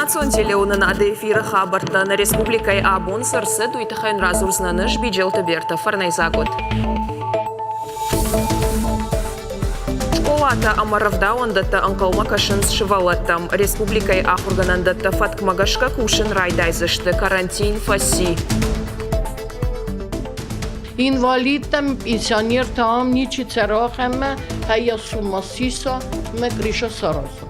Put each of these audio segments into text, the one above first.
Национ телеуынынады эфиры хабӕрттӕ нӕ республикӕйы абон цы рцыд, уый тыххӕй радзурдзынӕн ӕз Биджелты Бертӕ. Фӕрнӕйдзаг уыд. Скъолатӕ ӕмӕ рӕвдауӕндӕттӕ ӕнхъӕлмӕ кӕсынц сывӕллӕттӕм. Республикӕйы ахуыргӕнӕндӕттӕ фӕткмӕ гӕсгӕ кусын райдайдзысты. Карантин фӕци. Инвалидтӕм, пенсионертӕм ничи цӕрах ӕмӕ хӕйӕ сумма сиса ӕмӕ крыша сараза.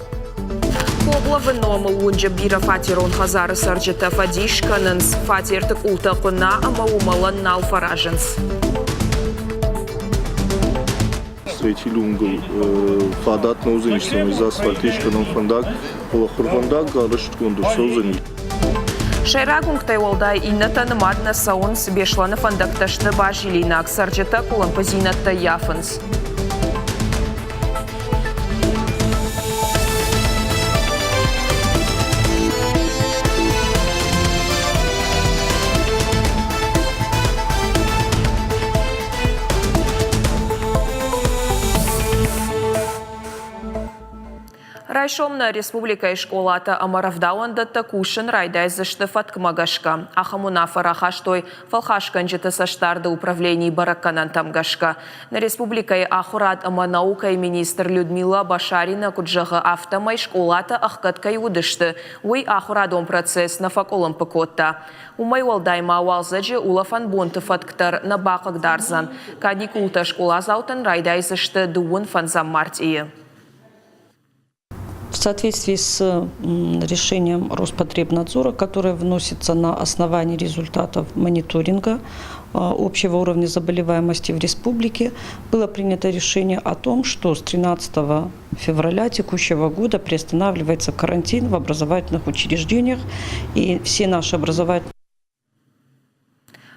Кобловы номыл уынджы бирӕфатерон хӕдзары цӕрджытӕ фӕдис кӕнынц, фатерты къултӕ хъуына ӕмӕ уымӕлӕн нал фӕразынц. Третий уынгыл фадат нӕ уыдзӕнис, цӕмӕй дзы асфальт искӕнӕм фӕндаг, фӕлӕ хуырвӕндаг арӕзтгонд ӕрцӕудзӕни. Сӕйраг уынгтӕй уӕлдай иннӕтӕ нымад нӕ цӕуынц. Беслӕны фӕндӕгтӕ сты базилинаг, цӕрджытӕ къуылымпыдзинӕдтӕ ййафынц. Райсом нӕ республикӕйы скъолатӕ ӕмӕ рӕвдауӕндӕттӕ кусын райдайдзысты фӕткмӕ гӕсгӕ. Ахӕм уынаффӕ рахастой фӕлхасгӕнджыты цӕстдарды управленийы бӕрӕггӕнӕнтӕм гӕсгӕ. Нӕ республикӕйы ахуырад ӕмӕ наукӕйы министр Людмила Башарина куыд зӕгъы, афтӕмӕй скъолатӕ ӕхгӕд кӕй уыдысты, уый ахуырадон процесс нӕ фӕкъуылымпы кодта. Уымӕй уӕлдай ма уалдзӕджы улӕфӕн бонты фӕтк дӕр нӕ бахъыгдардзӕн. Каникултӕ скъоладзаутӕн райдайдзысты дыууын фӕндзӕм мартъийы. В соответствии с решением Роспотребнадзора, которое вносится на основании результатов мониторинга общего уровня заболеваемости в республике, было принято решение о том, что с 13 февраля текущего года приостанавливается карантин в образовательных учреждениях, и все наши образовательные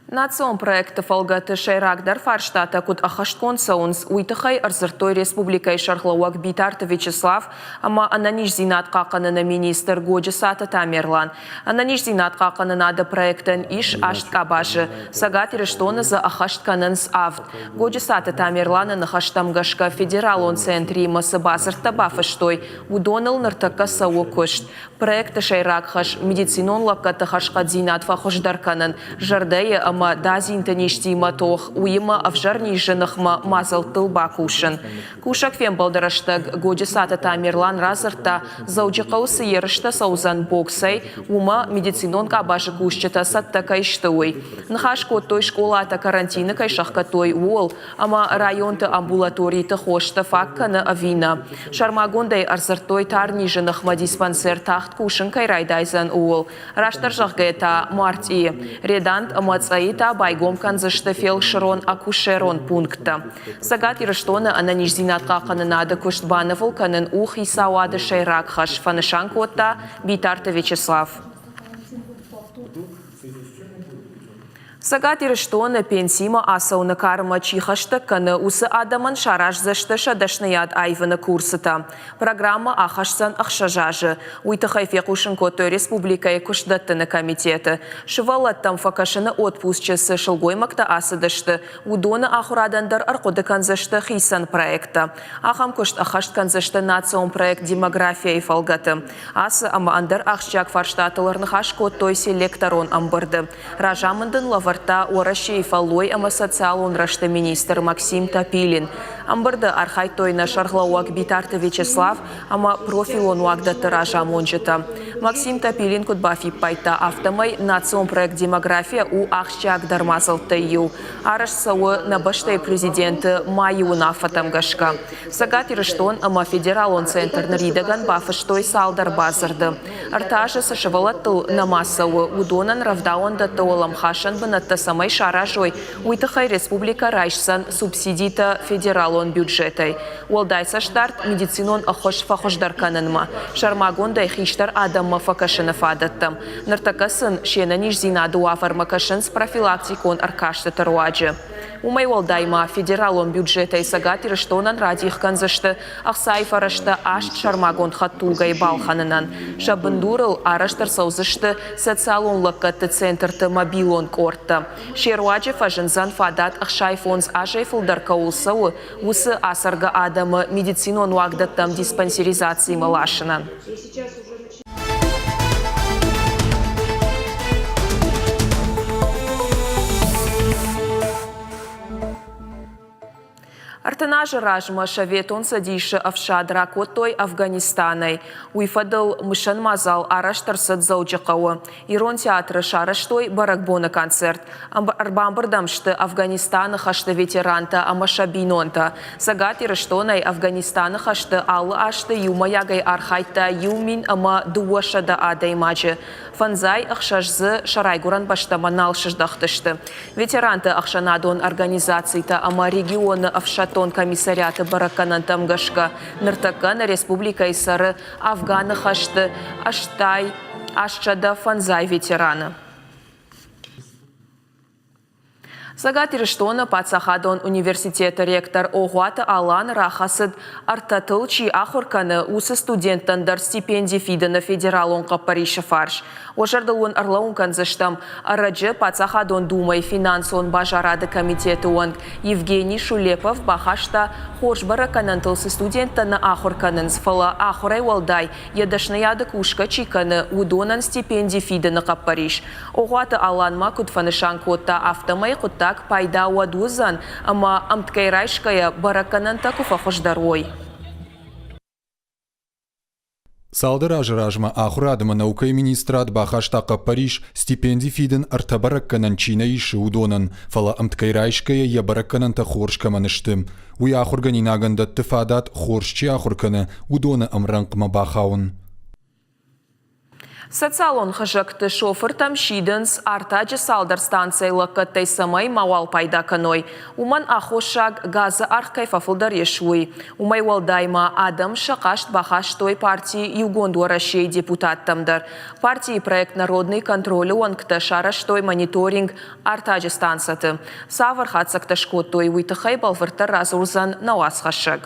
Национ проекты фӕлгӕты сӕйрагдӕр фарстатӕ куыд ӕххӕстгонд цӕуынц, уый тыххӕй ӕрдзырдтой республикӕйы сӕргълӕууӕг Битарты Вячеслав ӕмӕ ӕнӕниздзинад хъахъхъӕныны министр Годжысаты Тамерлан. Ӕнӕниздзинад хъахъхъӕнынады проектӕн ис аст къабазы, Цӕгат Ирыстоны дзы ӕххӕст кӕнынц авд. Годжысаты Тамерланы ныхӕстӕм гӕсгӕ федералон центримӕ цы бадзырдтӕ бафыстой, уыдоныл ныртӕккӕ цӕуы куыст. Проекты сӕйраг хӕс – медицинон лӕггӕдты хӕрзхъӕддзинад фӕхуыздӕр кӕнын, зӕрдӕйы ӕмӕ дадзинты низтимӕ тох, уыимӕ ӕвзӕр низы ныхмӕ мадзӕлттыл бакусын. Кусӕг фембӕлды рӕстӕг Годжысаты Тамерлан радзырдта, Дзӕуджыхъӕуы цы ерыстӕ цӕудзӕн боксӕй, уымӕ медицинон къабазы кусджытӕ цӕттӕ кӕй сты, уый. Ныхас кодтой, скъолатӕ карантины кӕй сӕхгӕдтой, ууыл ӕмӕ районты амбулаториты хостӕ фаг кӕны ӕви нӕ. Сӕрмагондӕй ӕрдзырдтой тарнизы ныхмӕ диспансер тагъд кусын кӕй райдайдзӕн, ууыл. Растдӕр зӕгъгӕйӕ та, мартъийы. Редант ӕмӕ Цъӕйы та байгом кӕндзысты фелсырон-акушерон пункттӕ. Цӕгат Ирыстоны ӕнӕниздзинад хъахъхъӕнынады куыст банывыл кӕнын у хицауады сӕйраг хӕс, фӕнысан кодта Битарты Вячеслав. Цӕгат Ирыстоны пенсимӕ ацӕуыны кармӕ чи хӕстӕг кӕны, уыцы адӕмӕн сараздзысты сӕ дӕсныйад аивыны курсытӕ. Программӕ ахӕсдзӕн ӕхсӕз азы. Уый тыххӕй фехъусын кодтой республикӕйы куыстдӕттыны комитеты. Сывӕллӕттӕм фӕкӕсыны отпусчы цы сылгоймӕгтӕ ацыдысты, уыдоны ахуырадӕн дӕр ӕрхъуыды кӕндзысты хицӕн проекттӕ. Ахӕм куыст ӕххӕст кӕндзысты национ проект «Демография-йы фӕлгӕты. Ацы ӕмӕ ӕндӕр ахсджиаг фарстатыл ӕрныхас кодтой селекторон ӕмбырды. Разамынд ын лӕвӕрдта Уӕрӕсейы фӕллой ӕмӕ социалон рӕзты министр Максим Топилин. Ӕмбырды архайдтой нӕ сӕргълӕууӕг Битарты Вячеслав ӕмӕ профилон уагдӕтты разамонджытӕ. Максим Топилин куыд бафиппайдта, афтӕмӕй национ проект «Демография» у ахсджиагдӕр мадзӕлттӕй иу. Арӕзт цӕуы нӕ бӕстӕйы президенты майы уынаффӕтӕм гӕсгӕ. Цӕгат Ирыстон ӕмӕ федералон центр ныридӕгӕн бафыстой цалдӕр бадзырды. Ӕртӕ азы цы сывӕллӕттыл нӕма цӕуы, уыдонӕн рӕвдауӕндӕтты уӕлӕмхасӕн бынӕттӕ цӕмӕй саразой, уый тыххӕй республикӕ райсдзӕн субсидитӕ федералон бюджетӕй. Уӕлдай цӕстдард медицинон ӕххуыс фӕхуыздӕр кӕнынмӕ, сӕрмагондӕй хистӕр адӕммӕ фӕкӕсыны фадӕттӕм. Ныртӕккӕ сын се нӕниздзинады уавӕрмӕ кӕсынц профилактикон ӕркастыты руаджы. Уымӕй уӕлдай ма федералон бюджетӕй Цӕгат Ирыстонӕн радих кӕндзысты ӕхцайы фӕрӕзтӕ аст сӕрмагонд хӕдтулгӕйы балхӕнынӕн. Сӕ бындурыл арӕзт ӕрцӕудзысты социалон лӕггӕдты центрты мобилон къордтӕ. Се руаджы фӕзындзӕн фадат 65 азӕй фылдӕр кӕуыл цӕуы, уыцы ацӕргӕ адӕмы медицинон уагдӕттӕм диспансеризацимӕ ласынӕн. Азы размӕ Советон Цӕдисы ӕфсад ракодтой Афганистанӕй. Уый фӕдыл мысӕн мадзал арӕзт ӕрцыд Дзӕуджыхъӕуы. Ирон театры сарӕзтой бӕрӕгбоны концерт. Ӕрбамбырд ӕм сты Афганистаны хӕсты ветерантӕ ӕмӕ сӕ бинонтӕ. Цӕгат Ирыстонӕй Афганистаны хӕсты алы азты иумӕйагӕй архайдта 1200 адӕймаджы. Фӕндзай ӕхсӕз дзы сӕ райгуырӕн бӕстӕмӕ нал сыздӕхтысты. Ветеранты ӕхсӕнадон организацитӕ ӕмӕ регионы ӕфсӕддон комиссариаты бӕрӕггӕнӕнтӕм гӕсгӕ, ныртӕккӕ нӕ республикӕйы цӕры Афганы хӕсты 850 ветераны. Цӕгат Ирыстоны паддзахадон университеты ректор Огъуаты Алан рахӕцыд, ӕртӕтыл чи ахуыр кӕны, уыцы студенттӕн дӕр стипенди фидыны федералон хъӕппӕрисы фарс. Уӕ зӕрдыл уын ӕрлӕууын кӕндзыстӕм, ӕрӕджы Паддзахадон Думӕйы финансон базарады комитеты уӕнг Евгений Шулепов бахаста, хорз бӕрӕггӕнӕнтыл цы студенттӕ нӕ ахуыр кӕнынц, фӕлӕ ахуырӕй уӕлдай йӕ дӕсныйады кусгӕ чи кӕны, уыдонӕн стипенди фидыны хъӕппӕрис. Огъуаты Алан ма куыд фӕнысан кодта, афтӕмӕй хъуыддаг пайда уӕд уыдзӕн, ӕмӕ ӕмткӕй райсгӕйӕ бӕрӕггӕнӕнтӕ куы фӕхуыздӕр уой. Цалдӕр азы размӕ ахуырад ӕмӕ наукӕйы министрад бахаста хъӕппӕрис стипенди фидын ӕртӕ бӕрӕггӕнӕн чи нӕ исы, уыдонӕн, фӕлӕ ӕмткӕй райсгӕйӕ йӕ бӕрӕггӕнӕнтӕ хорз кӕмӕн сты, уый ахуыргӕнинагӕн дӕтты фадат, хорз чи ахуыр кӕны, уыдоны ӕмрӕнхъмӕ бахауын. Социалон хызӕгты шофыртӕм сидынц, артаджы цалдӕр станцӕйы лӕггӕдтӕй цӕмӕй мауал пайда кӕной. Уымӕн аххосаг газы аргъ кӕй фӕфылдӕр ис, уый. Уымӕй уӕлдай ма адӕм сӕ хъаст бахастой парти Иугонд Уӕрӕсе-йы депутаттӕм дӕр. Партийы проект Народный контроль-ы уӕнгтӕ сарӕзтой мониторинг артаджы станцӕты. Цавӕр хатдзӕгтӕ скодтой, уый тыххӕй бӕлвырддӕр радзурдзӕн нӕ уацхӕссӕг.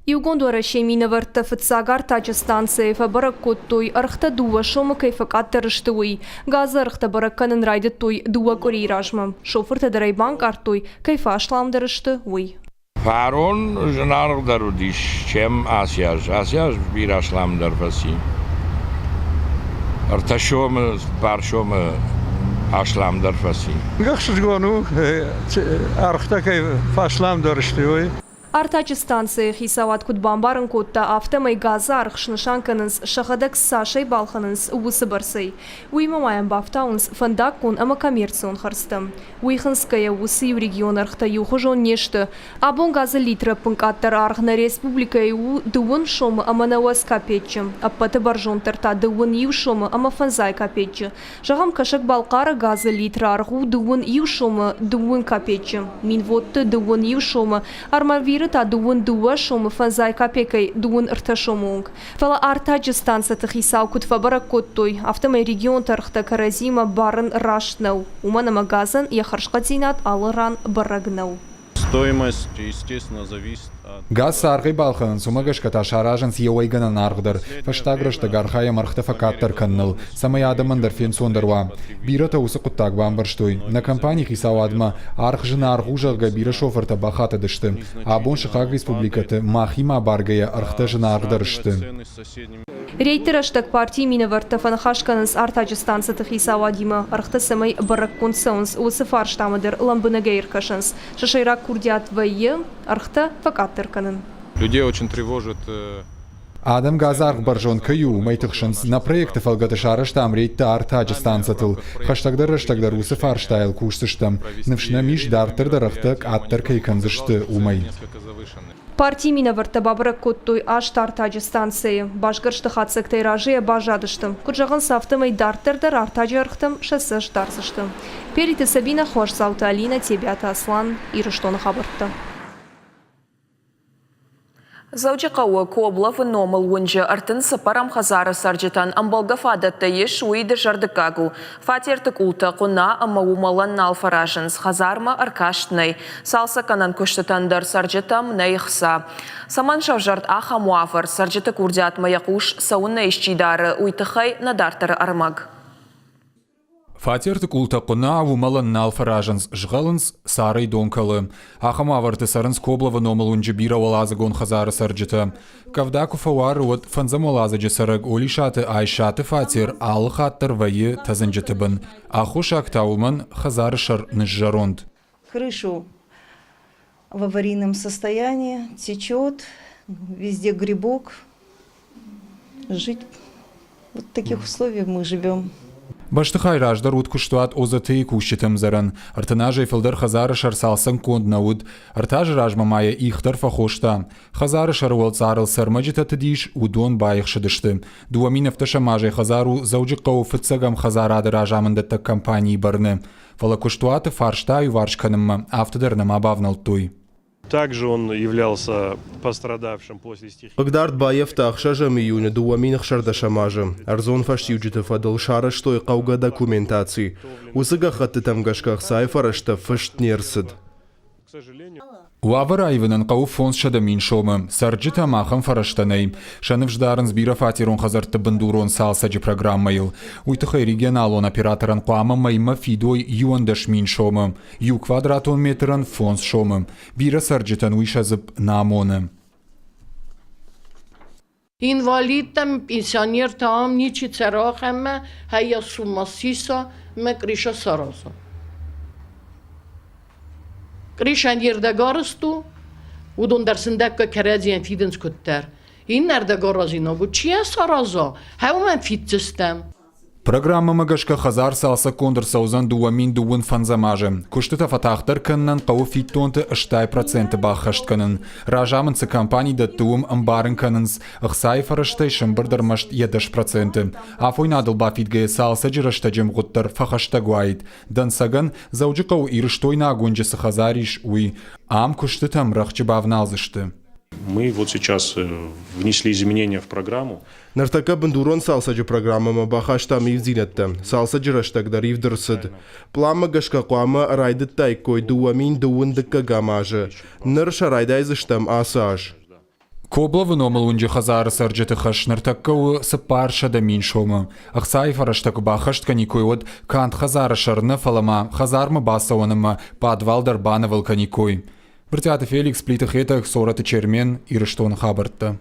Иугонд Уӕрӕсейы минӕвӕрттӕ фыццаг артаджы станцӕйы фӕбӕрӕг кодтой, ӕргътӕ дыууӕ сомы кӕй фӕкъаддӕр сты, уый. Газы ӕргътӕ бӕрӕг кӕнын райдыдтой дыууӕ къуырийы размӕ. Шофыртӕ дӕр ӕй банкъардтой, кӕй фӕасламдӕр сты, уый. Фарон зынаргъдӕр уыдис, чем ацы аз. Ацы аз бирӕ асламдӕр фӕци. Ӕртӕ сомы, цыппар сомы асламдӕр фӕци. Ӕхсызгон у, ӕргътӕ кӕй фӕасламдӕр сты, уый. Артаджы станцӕйы хицауад куыд бамбарын кодта, афтӕмӕй газы аргъ снысан кӕнынц, сӕхӕдӕг цасӕй балхӕнынц, уыцы бӕрцӕй. Уыимӕ ма йӕм бафтауынц фӕндаггон ӕмӕ коммерцион хӕрдзтӕ. Уый хынцгӕйӕ, уыцы иу регионы ӕргътӕ иухуызон не сты. Абон газы литры ӕппынкъаддӕр аргъ нӕ республикӕйы у дыууын сомы ӕмӕ нӕуӕдз капеччы, ӕппӕты бӕрзонддӕр та дыууын иу сомы ӕмӕ фӕндзай капеччы. Зӕгъӕм, Кӕсӕг-Балхъары газы литры аргъ у дыууын иу сомы дыууын капеччы, Минводты дыууын иу сомы, Армавиры та дыууын дыууӕ сомы фӕндзай капеккӕй дыууын ӕртӕ сомы онг. Фӕлӕ артаджы станцӕты хицау куыд фӕбӕрӕг кодтой, афтӕмӕй регионты ӕргътӕ кӕрӕдзимӕ барын раст нӕу, уымӕн ӕмӕ газӕн йӕ хӕрзхъӕддзинад алы ран бӕрӕг нӕу. Стоимость, естественно, зависит от... Газ цы аргъӕй балхӕнынц, уымӕ гӕсгӕ та саразынц йӕ уӕйгӕнӕн аргъ дӕр. Фӕстаг рӕстӕг архайӕм ӕргътӕ фӕкъаддӕр кӕныныл, цӕмӕй адӕмӕн дӕр фенцондӕр уа. Бирӕтӕ уыцы хъуыддаг бамбӕрстой. Нӕ компанийы хицауадмӕ аргъ зынаргъ у, зӕгъгӕ, бирӕ шофыртӕ бахатыдысты. Абон сыхаг республикӕты махимӕ абаргӕйӕ ӕргътӕ зынаргъдӕр сты. Рейдты рӕстӕг партийы минӕвӕрттӕ фӕныхас кӕнынц артаджы станцӕты хицауадимӕ, ӕргътӕ цӕмӕй бӕрӕггонд цӕуынц, уыцы фарстамӕ дӕр лӕмбынӕгӕй ӕркӕсынц. Сӕ сӕйраг курдиат вӕййы ӕргътӕ фӕкъаддӕр кӕнын. Людей очень тревожит Адӕм газы аргъ бӕрзонд кӕй у, уымӕй тыхсынц. Нӕ проекты фӕлгӕты сарӕзтам рейдтӕ артаджы станцӕтыл. Хӕстӕгдӕр рӕстӕг дӕр уыцы фарстайыл кусдзыстӕм. Ныфс нӕм ис, дарддӕр дӕр ӕргътӕ къаддӕр кӕй кӕндзысты, уымӕй. Партийы минӕвӕрттӕ бабӕрӕг кодтой аст артаджы станцӕйы. Басгӕрсты хатдзӕгтӕй разыйӕ баззадысты. Куыд зӕгъынц, афтӕмӕй дарддӕр дӕр артаджы ӕргътӕм сӕ цӕст дардзысты. Периты Сабинӕ, Хуасдзауты Алинӕ, Тебиаты Аслан, Ирыстоны хабӕрттӕ. Дзӕуджыхъӕуы Кобловы номыл уынджы 34-ӕм хӕдзары цӕрджытӕн ӕмбӕлгӕ фадӕттӕ ис, уый дызӕрдыггаг у. Фатерты къултӕ хъуына ӕмӕ уымӕлӕн нал фӕразынц, хӕдзармӕ ӕркаст нӕй. Цалцӕггӕнӕн куыстытӕн дӕр цӕрджытӕм нӕй хца. Цӕмӕн сӕвзӕрд ахӕм уавӕр, цӕрджыты курдиатмӕ йӕ хъус цӕуыннӕ исчи дары, уый тыххӕй нӕ дарддӕры ӕрмӕг. Фатерты къултӕ хъуына уымӕлӕн нал фӕразынц, згъӕлынц, царӕй дон кӕлы. Ахӕм уавӕрты цӕрынц Кобловы номыл уынджы бирӕуӕладзыгон хӕдзары цӕрджытӕ. Къӕвда куы фӕуары, уӕд фӕндзӕм уӕладзыджы цӕрӕг Олисаты Айсаты фатер алы хатт дӕр вӕййы тӕдзынджыты бын. Аххосаг та уымӕн хӕдзары сӕр ныззӕронд. Крышу. в аварийном состоянии, течет, везде грибок. Жить вот в таких условиях мы живем. Бӕстыхай раздӕр уыд куыстуат ОЗТ-йы кусджыты ӕмдзӕрӕн. 30 азӕй фылдӕр хӕдзары сӕр цалцӕггонд нӕ уыд. Ӕртӕ азы размӕ ма йӕ их дӕр фӕхоста. Хӕдзары сӕры уӕлцъарыл цы ӕрмӕджытӕ тыд ис, уыдон баихсыдысты. 2017 азӕй хӕдзар у Дзӕуджыхъӕуы фыццӕгӕм хӕдзарады разамындӕттӕг компанийы бӕрны. Фӕлӕ куыстуаты фарста аиуварс кӕнынмӕ афтӕ дӕр нӕма бавнӕлдтой. Также он являлся пострадавшим после стихии. Хъыгдард баййӕфта ӕхсӕзӕм июны 2016 азы. Ӕрдзон фӕстиуджыты фӕдыл сарӕзтой хъӕугӕ документаци. Уыцы гӕххӕттытӕм гӕсгӕ ӕхцайы фӕрӕзтӕ фыст не рцыд. Уавӕр аивынӕн хъӕуы 500 000 сомы. Цӕрджытӕм ахӕм фӕрӕзтӕ нӕй. Сӕ ныфс дарынц бирӕфатерон хӕдзӕртты бындурон цалцӕджы программӕйыл. Уый тыххӕй регионалон операторӕн хъуамӕ мӕймӕ фидой 11 000 сомы. Иу квадратон метрӕн фондз сомы. Бирӕ цӕрджытӕн уый сӕ дзыпп нӕ амоны. Инвалидтӕм, пенсионертӕм ничи цӕра ӕмӕ хӕййа сумма сиса мӕ крыша сараза. Крышӕн йе рдӕгарӕзт у, уыдон дӕр сындӕггай кӕрӕдзийӕн фидынц куыддӕр. Иннӕ ӕрдӕгаразинаг у, чи йӕ сараза, хӕуымӕн фиддзыстӕм. Программӕмӕ гӕсгӕ хӕдзар цалцӕггонд ӕрцӕудзӕн 2025 азы. Куыстытӕ фӕтагъддӕр кӕнынӕн хъӕуы фиддонты 80% баххӕст кӕнын. Разамынд цы компани дӕтты, уым ӕмбарын кӕнынц, ӕхцайы фӕрӕзтӕй сӕмбырд ӕрмӕст йӕ 10%. Афойнадыл бафидгӕйӕ цалцӕджы рӕстӕджы ӕмгъуыд дӕр фӕхӕстӕг уаид. Дӕнцӕгӕн, Дзӕуджыхъӕуы Ирыстойнаг уынджы цы хӕдзар ис, уый. Ам куыстытӕм рӕхджы бавналдзысты. Мы вот сейчас внесли изменения в программу. Ныртӕккӕ бындурон цалцӕджы программӕмӕ бахастам ивддзинӕдтӕ. Цалцӕджы рӕстӕг дӕр ивд ӕрцыд. Пъланмӕ гӕсгӕ хъуамӕ райдыдтаиккой 2002 дыккӕгӕм азы. Ныр сӕ райдайдзыстӕм ацы аз. Кобловы номыл уынджы хӕдзары цӕрджыты хӕс ныртӕккӕ у 400 000 сомы. Ӕхцайы фӕрӕзтӕ куы баххӕст кӕниккой, уӕд канд хӕдзары сӕр нӕ, фӕлӕ ма хӕдзармӕ бацӕуӕн ӕмӕ пъадвал дӕр банывыл кӕниккой. Брытъиаты Феликс, Плиты Хетӕг, Цорӕты Чермен, Ирыстоны хабӕрттӕ.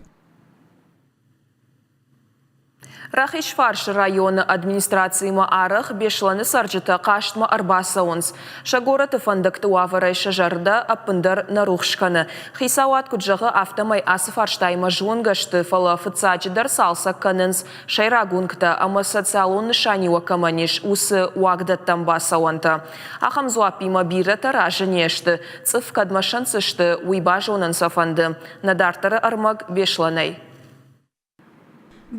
Рахизфарсы районы администрацимӕ арӕх Беслӕны цӕрджытӕ хъастмӕ ӕрбацӕуынц. Сӕ горӕты фӕндӕгты уавӕрӕй сӕ зӕрдӕ ӕппындӕр нӕ рухс кӕны. Хицауад куыд зӕгъы, афтӕмӕй ацы фарстаимӕ зонгӕ сты, фӕлӕ фыццаджыдӕр цалцӕг кӕнынц сӕйраг уынгтӕ ӕмӕ социалон нысаниуӕг кӕмӕн ис, уыцы уагдӕттӕм бацӕуӕнтӕ. Ахӕм дзуаппимӕ бирӕтӕ разы не сты. Цъыф кӕдмӕ сӕнддзысты, уый базонын сӕ фӕнды. Нӕ дарддӕры ӕрмӕг Беслӕнӕй.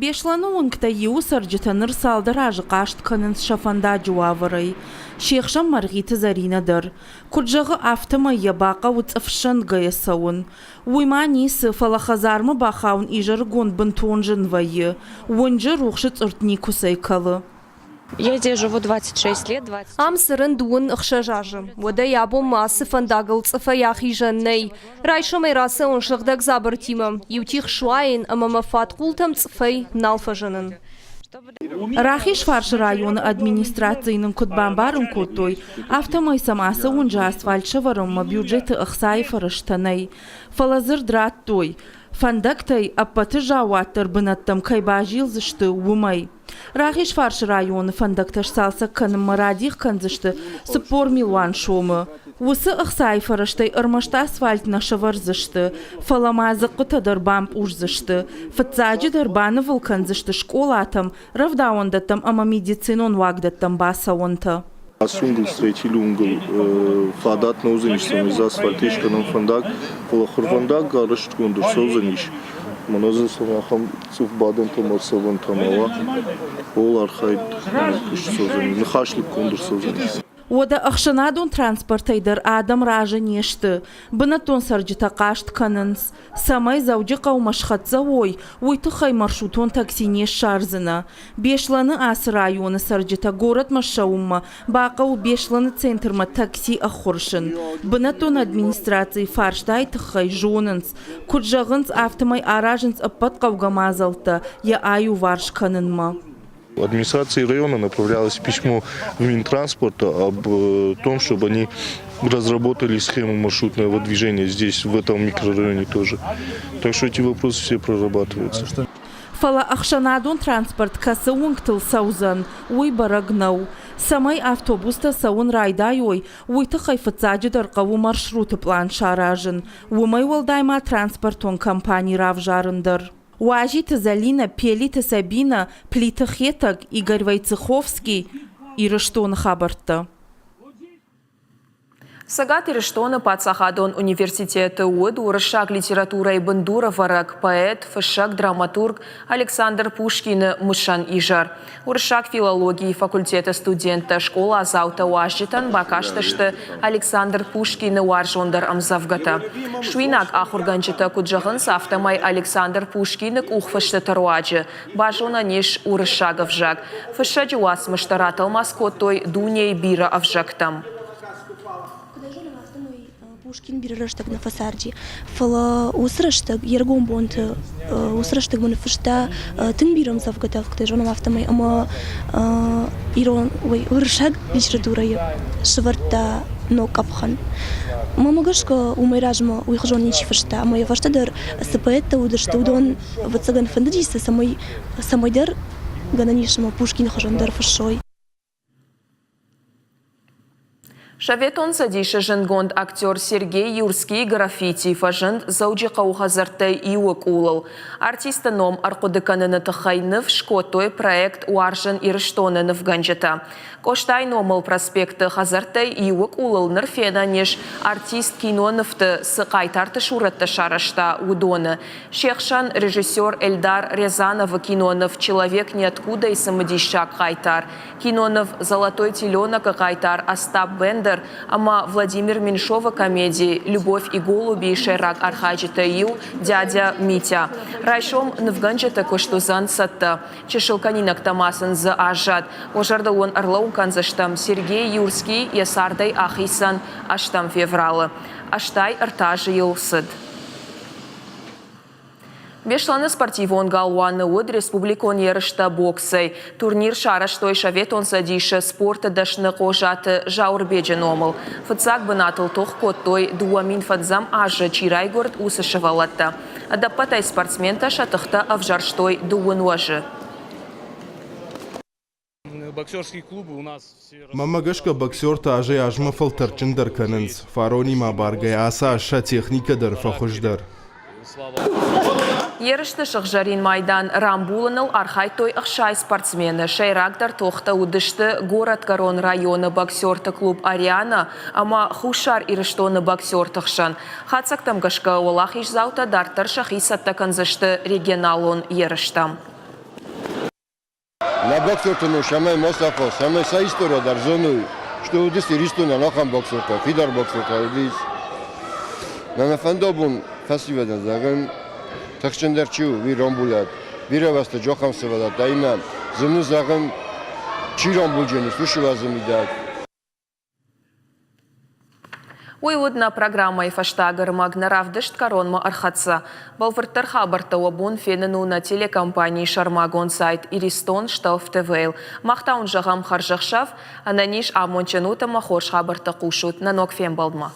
Беслӕны уынгтӕй иуы цӕрджытӕ ныр цалдӕр азы хъаст кӕнынц сӕ фӕндаджы уавӕрӕй. Се хсӕн Мӕргъиты Зӕринӕ дӕр. Куыд зӕгъы, афтӕмӕй йӕ бахъӕуы цъыфссӕндгӕйӕ цӕуын. Уый ма ницы, фӕлӕ хӕдзармӕ бахауын изӕрыгон бынтон зын вӕййы. Уынджы рухсы цъыртт никуыцӕй кӕлы. Я здесь живу 26 лет. 20... Ам цӕрын 26 азы. Уӕдӕй абонмӕ ацы фӕндагыл цъыфӕй ахизӕн нӕй. Райсомӕй рацӕуын сыгъдӕг дзабыртимӕ. Иу тигъ суайын ӕмӕ мӕ фадхъултӕм цъыфӕй нал фӕзынын. Рахизфарсы районы администрацийы нын куыд бамбарын кодтой, афтӕмӕй сӕм ацы уынджы асфальт сӕвӕрынмӕ бюджеты ӕхцайы фӕрӕзтӕ нӕй. Фӕлӕ дзырд радтой, фӕндӕгтӕй ӕппӕты заууатдӕр бынӕттӕм кӕй базилдзысты, уымӕй. Рахизфарсы районы фӕндӕгтӕ сцалцӕг кӕнынмӕ радих кӕндзысты 40 милуан сомы. Уыцы ӕхцайы фӕрӕзтӕй ӕрмӕст асфальт нӕ сӕвӕрдзысты, фӕлӕ ма дзыхъхъытӕ дӕр бампъуздзысты. Фыццаджыдӕр банывыл кӕндзысты скъолатӕм, рӕвдауӕндӕттӕм ӕмӕ медицинон уагдӕттӕм бацӕуӕнтӕ. Ацы уынгыл Строителы уынгыл фадат нӕ уыдзӕнис, цӕмӕй дзы асфальт искӕнӕм фӕндаг, фӕлӕ хуырвӕндаг арӕзтгонд ӕрцӕудзӕнис. Мӕнӕ дзы цӕмӕй ахӕм цъыфбадӕнтӕ ӕмӕ ӕрцӕуӕнтӕ ма уа, ууыл архайд куыст цӕудзӕни, ныхас лыггонд ӕрцӕудзӕнис. Уӕдӕ ӕхсӕнадон транспортӕй дӕр адӕм разы не сты. Бынӕттон цӕрджытӕ хъаст кӕнынц, цӕмӕй Дзӕуджыхъӕумӕ схӕццӕ уой, уый тыххӕй маршрутон такси не ссардзынӕ. Беслӕны ацы районы цӕрджытӕ горӕтмӕ ссӕуынмӕ бахъӕуы Беслӕны центрмӕ такси ӕххуырсын. Бынӕттон администрацийы фарстайы тыххӕй зонынц. Куыд зӕгъынц, афтӕмӕй аразынц ӕппӕт хъӕугӕ мадзӕлттӕ йӕ аиуварс кӕнынмӕ. Администрации района направлялось письмо в Минтранспорт об том, чтобы они разработали схему маршрутного движения здесь, в этом микрорайоне тоже. Так что эти вопросы все прорабатываются. Фӕлӕ ӕхсӕнадон транспорт кӕцы уынгтыл цӕудзӕн, уый бӕрӕг нӕу. Цӕмӕй автобустӕ цӕуын райдайой, уый тыххӕй фыццаджыдӕр хъӕуы маршруты пълан саразын. Уымӕй уӕлдай ма транспортон компани равзарын дӕр. Уазиты Зӕлинӕ, Пелиты Сабинӕ, Плиты Хетӕг, Игорь Войцеховский, Ирыстоны хабӕрттӕ. Цӕгат Ирыстоны паддзахадон университеты уыд уырыссаг литературӕйы бындурӕвӕрӕг, поэт, фыссӕг, драматург Александр Пушкины мысӕн изӕр. Уырыссаг филологийы факультеты студенттӕ скъоладзаутӕ уазджытӕн бакастысты Александр Пушкины уарзондӕр ӕмдзӕвгӕтӕ. Суинаг ахуыргӕнджытӕ куыд зӕгъынц, афтӕмӕй Александр Пушкины къухфыстыты руаджы базонӕн ис уырыссаг ӕвзаг. Фыссӕджы уацмыстӕ ратӕлмац кодтой дунейы бирӕ ӕвзӕгтӕм. Пушкин бирӕ рӕстӕг нӕ фӕцарди, фӕлӕ уыцы рӕстӕг йе ргом бонты уыцы рӕстӕгмӕ ныффыста тынг бирӕ ӕмдзӕвгӕтӕ, куыд зонӕм, афтӕмӕй ӕмӕ ирон ой уырыссаг литературӕйы сӕвӕрдта ног къӕпхӕн. Мӕнмӕ гӕсгӕ, уымӕй размӕ уый хуызон ничи фыста, ӕмӕ йӕ фӕстӕ дӕр цы поэттӕ уыдысты, уыдон, ӕвӕццӕгӕн, фӕндыди сӕ, цӕмӕй цӕмӕйдӕр гӕнӕн ис ӕмӕ Пушкины хуызӕн дӕр фыссой. Советон Цӕдисы зындгонд актер Сергей Юрскийы граффити фӕзынд Дзӕуджыхъӕуы хӕдзӕрттӕй иуы къулыл. Артисты ном ӕрхъуыды кӕныны тыххӕй ныв скодтой проект «Уарзын Ирыстоны нывгӕнджытӕ». Къостайы номыл проспекты хӕдзӕрттӕй иуы къулыл ныр фенӕн ис, артист кинонывты цы хъайтарты сурӕттӕ сарӕзта, уыдоны. Се хсӕн режиссер Эльдар Рязановы киноныв «Человек ниоткуда»-йы цымыдисаг хъайтар, Киноныв «Золотой теленок»-ы хъайтар Остап Бендер ӕмӕ Владимир Меньшовы комеди «Любовь и голуби»-йы сӕйраг архайджытӕй иу дядя Митя. Райсом нывгӕнджыты куыст уыдзӕн цӕттӕ. Чысыл кӕнинӕгтӕ ма сын дзы аззад. Уӕ зӕрдыл уын ӕрлӕууын кӕндзыстӕм, Сергей Юрский йӕ цардӕй ахицӕн ӕстӕм февралы. 83 азы йыл цыд. Беслӕны спортивон галуаны уыд республикон ерыстӕ боксӕй. Турнир сарӕзтой Советон Цӕдисы спорты дӕсны Къозаты Зауырбеджы номыл. Фыццаг бынатыл тох кодтой 2005 азы чи райгуырд, уыцы сывӕллӕттӕ. Ӕдӕппӕтӕй спортсментӕ сӕ тыхтӕ ӕвзӕрстой дыууын уӕзы. Мӕнмӕ гӕсгӕ боксертӕ азӕй-азмӕ фӕлтӕрдджындӕр кӕнынц. Фаронимӕ абаргӕйӕ ацы аз сӕ техникӕ дӕр фӕхуыздӕр. Ерысты сыгъзӕрин майдан рамбулыныл архайдтой 60 спортсмены. Сӕйрагдӕр тохтӕ уыдысты Горӕтгӕрон районы боксерты клуб «Ариана» ӕмӕ Хуссар Ирыстоны боксерты хсӕн. Хатдзӕгтӕм гӕсгӕ уӕлахиздзаутӕ дарддӕр сӕхи цӕттӕ кӕндзысты регионалон ерыстӕм. Нӕ боксерты ну цӕмӕй ма сафа, цӕмӕй сӕ история дӕр зоной, что уыдысты Иристонӕн ахӕм боксертӕ, фидар боксертӕ уыдис. Нӕ нӕ фӕндабон фӕсивӕдӕн зӕгъӕм, тыхджындӕр чи у, уый рамбулӕд. Бирӕ бӕсты джохӕм сывӕллӕттӕ ӕмӕ зын у зӕгъын, чи рамбулджын ис, уыцы уӕзы мидӕг. Уый уыд нӕ программӕйы фӕстаг ӕрмӕг. Нӕ равдыст кӕронмӕ ӕрхӕццӕ. Бӕлвырддӕр хабӕрттӕ уӕ бон фенын у нӕ телекомпанийы сӕрмагонд сайт Иристон Штелф ТВ-йыл. Мах та уын зӕгъӕм хӕрзӕхсӕв, ӕнӕниз, амондджын ут ӕмӕ хорз хабӕрттӕ хъусут нӕ ног фембӕлдмӕ.